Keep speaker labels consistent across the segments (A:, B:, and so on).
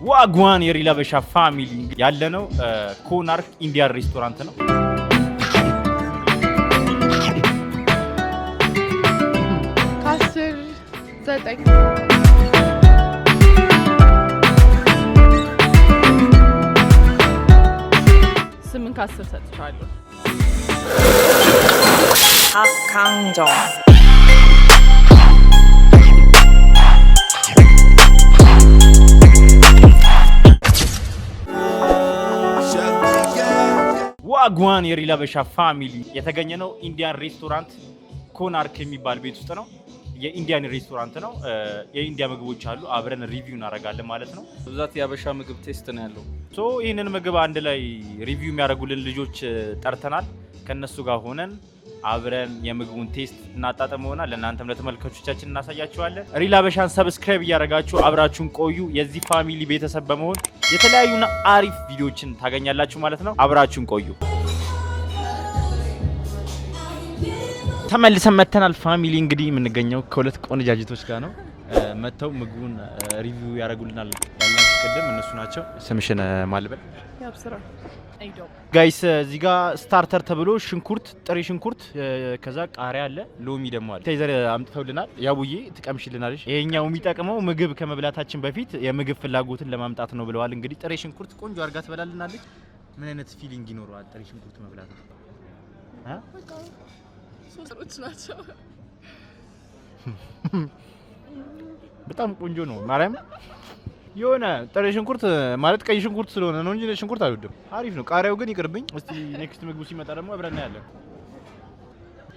A: Wagwan የሪል ሀበሻ family፣ ያለነው ኮናርክ Indian restaurant ነው።
B: ከ10 9።
C: 8 ከ10 ሰጥቼዋለሁ።
D: 닭강정.
A: Wagwan የሪል ሀበሻ family፣ የተገኘነው Indian restaurant ኮናርክ የሚባል ቤት ውስጥ ነው። የ Indian restaurant ነው። የ India ምግቦች አሉ። አብረን review እናደርጋለን ማለት ነው።
E: ብዛት የአበሻ ምግብ taste ነው ያለው።
A: So ይህንን ምግብ አንድ ላይ review የሚያደርጉልን ልጆች ጠርተናል። ከነሱ ጋር ሆነን አብረን የምግቡን taste እናጣጥመውና ለእናንተም ለተመልካቾቻችን እናሳያችኋለን። ሪል ሀበሻን subscribe እያደረጋችሁ አብራችሁን ቆዩ። የዚህ family ቤተሰብ በመሆን የተለያዩና አሪፍ ቪዲዮችን ታገኛላችሁ ማለት ነው። አብራችሁን ቆዩ። ተመልሰን መተናል family። እንግዲህ የምንገኘው ከሁለት ቆነጃጅቶች ጋር ነው። መጥተው ምግቡን review ያደርጉልናል ያልናቸው ቅድም እነሱ ናቸው። ስምሽን ማን ልበል?
B: ያብስራ።
C: አይዶም።
A: Guys፣ እዚህ ጋር starter ተብሎ ሽንኩርት፣ ጥሬ ሽንኩርት፣ ከዛ ቃሪያ አለ፣ ሎሚ ደግሞ አለ። Appetizer አምጥተውልናል። ያቡዬ ትቀምሽልናለሽ። ይሄኛው የሚጠቅመው ምግብ ከመብላታችን በፊት የምግብ ፍላጎትን ለማምጣት ነው ብለዋል። እንግዲህ ጥሬ ሽንኩርት ቆንጆ አድርጋ ትበላልናለች። ምን አይነት feeling ይኖረዋል ጥሬ ሽንኩርት መብላት? እ?
B: ሶስቶች ናቸው።
A: በጣም ቆንጆ ነው። ማርያም፣ የሆነ ጥሬ ሽንኩርት ማለት ቀይ ሽንኩርት ስለሆነ ነው እንጂ ሽንኩርት አልወድም። አሪፍ ነው። ቃሪያው ግን ይቅርብኝ። እስቲ next ምግቡ ሲመጣ ደግሞ አብረን እናያለን።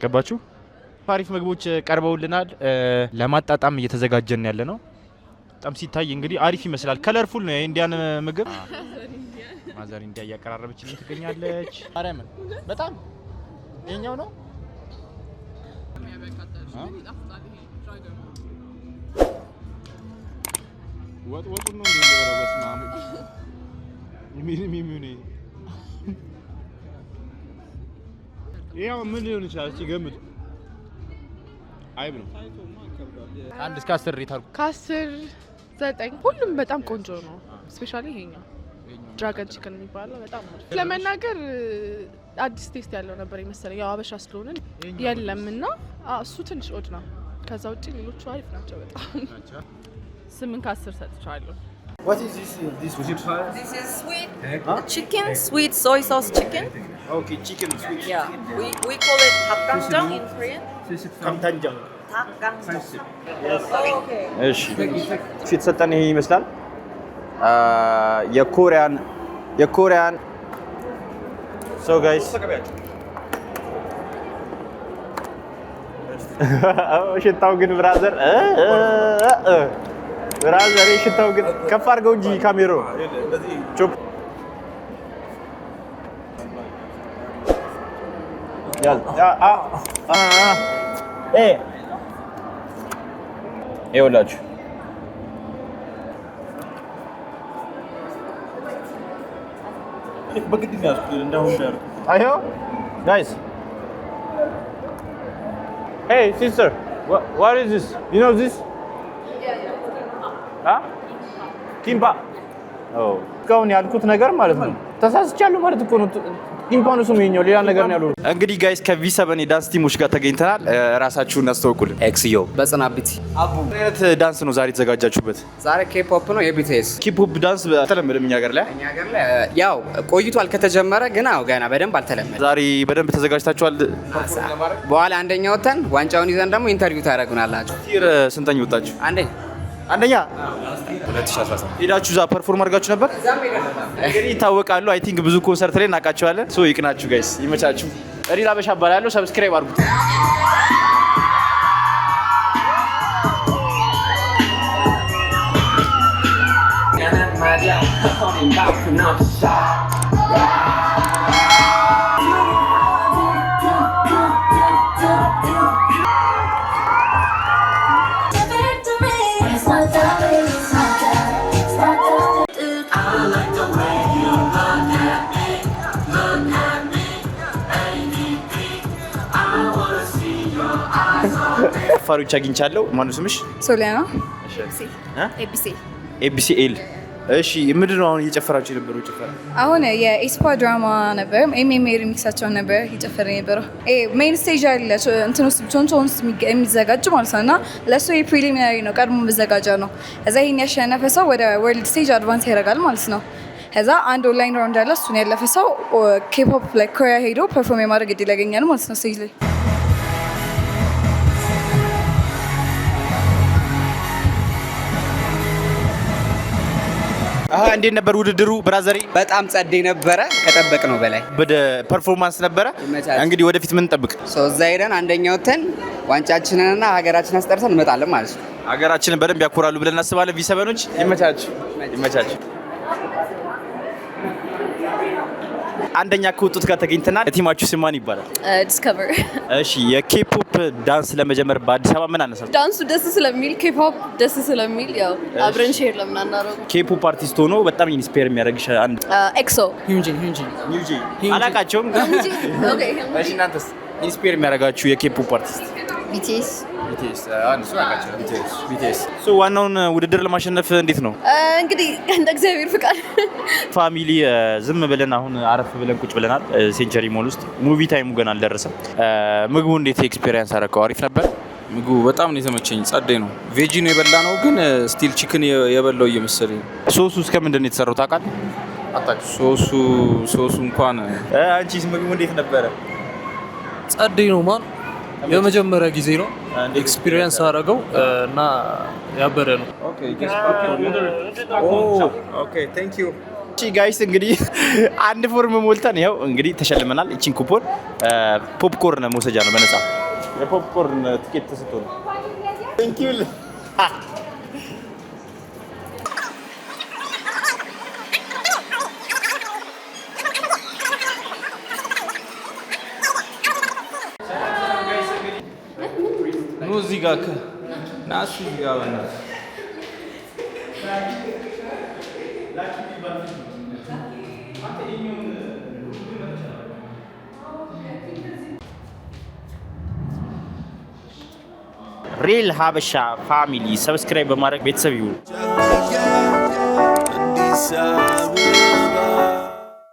A: ገባችሁ? አሪፍ ምግቦች ቀርበውልናል። ለማጣጣም እየተዘጋጀን ያለ ነው። በጣም ሲታይ እንግዲህ አሪፍ ይመስላል። Colorful ነው የ Indian ምግብ። Mother India እያቀራረበችልን ትገኛለች። ማርያምን፣ በጣም ይሄኛው ነው።
C: ግን ይጣፍጣል። ይሄ dragon
A: ወጥ ወጡን ነው እንደሚበላው። በስመ አብ፣ ምን ምን ምን ይሄው ምን ሊሆን ይችላል? እስኪ ገምቱ። አይብ ነው። 1 እስከ 10 rate አድርጉ።
B: ከ10 9። ሁሉም በጣም ቆንጆ ነው። Especially ይሄኛው dragon chicken የሚባለው በጣም አሪፍ። ለመናገር አዲስ taste ያለው ነበር የመሰለኝ። ያው አበሻ ስለሆንን የለም እና እሱ ትንሽ odd ነው። ከዛ ውጭ ሌሎቹ አሪፍ ናቸው በጣም።
C: 8 ከ10 ሰጥቼዋለሁ።
A: What is this? This food?
D: This is sweet chicken, sweet soy sauce chicken.
A: Okay, chicken sweet.
D: Yeah, we call it 닭강정 in Korean.
A: 닭강정.
D: 닭강정. Oh, okay.
A: እሺ፣ የተሰጠን ይሄ ይመስላል። የ Korean። So guys፣ ሽታው ግን brother, brother፣ ሽታው ግን ከፍ አድርገው እንጂ ካሜራው ቹፕ ያዝ። አ አ አ ይኸውላችሁ።
E: በግድ ነው ያዝኩት እንዳሁን ያልኩት።
A: አዮ guys. Hey sister, what is this? You know this? Yeah. ኪምፓ። እስካሁን ያልኩት ነገር ማለት ነው ተሳስቻለሁ ማለት እኮ ነው። ኪምፓ ነው ስሙ፣ ይኸኛው ሌላ ነገር ነው ያለው። እንግዲህ guys፣ ከ V7 የዳንስ team ኦች ጋር ተገኝተናል። ራሳችሁን አስተዋውቁልን።
F: ኤክስዮ በጽናቢት።
A: ምን አይነት ዳንስ ነው ዛሬ የተዘጋጃችሁበት?
F: ዛሬ K-pop ነው፣ የ BTS።
A: K-pop ዳንስ አልተለመደም እኛ ሀገር ላይ።
F: እኛ ሀገር ላይ ያው ቆይቷል ከተጀመረ፣ ግን አዎ ገና በደንብ አልተለመደም።
A: ዛሬ በደንብ ተዘጋጅታችኋል?
F: በኋላ አንደኛ ወተን ዋንጫውን ይዘን ደግሞ interview ታደርጉናላችሁ።
A: Tier ስንተኛ ወጣችሁ?
F: አንደኛ።
A: አንደኛ። ሄዳችሁ እዛ perform አድርጋችሁ ነበር? እንግዲህ ይታወቃሉ። I think ብዙ ኮንሰርት ላይ እናውቃቸዋለን። So ይቅናችሁ guys፣ ይመቻችሁ። ሪል ሀበሻ እባላለሁ። Subscribe አድርጉት።
G: It's not that, it's not that, it's not that.
A: ፋሪዎች አግኝቻለሁ። ማነው ስምሽ?
H: ሶሊያና።
A: እ?
H: ኤቢሲ።
A: ኤቢሲኤል። እሺ፣ ምንድን ነው አሁን እየጨፈራችሁ የነበረው ጭፈራ?
H: አሁን የኤስፓ ድራማ ነበር። MMA remix ኣቸውን ነበር እየጨፈረ የነበረው። Main stage አለ እንትን ውስጥ ቶንቶን ውስጥ የሚዘጋጅ ማለት ነው፣ እና ለእሱ የ preliminary ነው፣ ቀድሞ መዘጋጃ ነው። እዛ ይሄን ያሸነፈ ሰው ወደ world stage advance ያደርጋል ማለት ነው። ከዛ አንድ online round አለ። እሱን ያለፈ ሰው K-pop ላይ ኮሪያ ሄዶ perform የማድረግ እድል ያገኛል ማለት ነው stage ላይ።
A: አሀ፣ እንዴት ነበር ውድድሩ brother?
F: በጣም ጸዴ ነበረ፣ ከጠበቅነው በላይ
A: ወደ performance ነበረ።
F: ይመቻል።
A: እንግዲህ ወደፊት ምን እንጠብቅ?
F: So እዛ ሄደን አንደኛ ወተን ዋንጫችንንና ሀገራችንን አስጠርተን እንመጣለን ማለት ነው።
A: ሀገራችንን በደንብ ያኮራሉ ብለን እናስባለን። ቪሰበኖች ይመቻችሁ፣ ይመቻችሁ። አንደኛ ከወጡት ጋር ተገኝተናል። Team ኣችሁ ስም ማን ይባላል?
D: Discover።
A: እሺ፣ የ K-pop ዳንስ ለመጀመር በአዲስ አበባ ምን አነሳሳችሁ?
D: ዳንሱ ደስ ስለሚል፣ K-pop ደስ ስለሚል ያው አብረን share ለምን አናረጉ?
A: K-pop አርቲስት ሆኖ በጣም inspire የሚያደርግሽ አንድ?
D: EXO።
A: አላቃቸውም።
D: Okay.
A: እሺ፣ እናንተስ inspire የሚያደርጋችሁ የ K-pop አርቲስት?
D: BTS።
A: BTS፣ አንድ እሱ አውቃቸው። BTS፣ BTS። So ዋናውን ውድድር ለማሸነፍ እንዴት ነው?
D: እንግዲህ እንደ እግዚአብሔር ፍቃድ።
A: Family፣ ዝም ብለን አሁን አረፍ ብለን ቁጭ ብለናል ሴንቸሪ ሞል ውስጥ። Movie time ኡ ገና አልደረሰም። ምግቡ እንዴት experience አደረከው? አሪፍ ነበር?
E: ምግቡ በጣም ነው የተመቸኝ። ጸዴ ነው። Veggie ነው የበላነው፣ ግን still chicken የበላው እየመሰለኝ ነው።
A: ሶሱ እስከ ምንድን ነው የተሰራው ታውቃለህ? አታውቅም?
E: ሶሱ እንኳን
A: አንቺስ ምግቡ እንዴት ነበረ?
I: ጸዴ ነው man። የመጀመሪያ ጊዜ ነው experience አደረገው እና ያበደ ነው።
E: Okay, thank you.
A: እሺ guys፣ እንግዲህ አንድ ፎርም ሞልተን ይኸው እንግዲህ ተሸልመናል። እቺን ኩፖን popcorn መውሰጃ ነው፣ በነፃ የ popcorn ትኬት ተሰጥቶ ነው። Thank you.
E: ኑ እዚህ ጋር ና እሱ እዚህ ጋር በእናትህ።
A: Real ሀበሻ Family subscribe በማድረግ ቤተሰብ ይሁኑ።
J: አዲስ አበባ።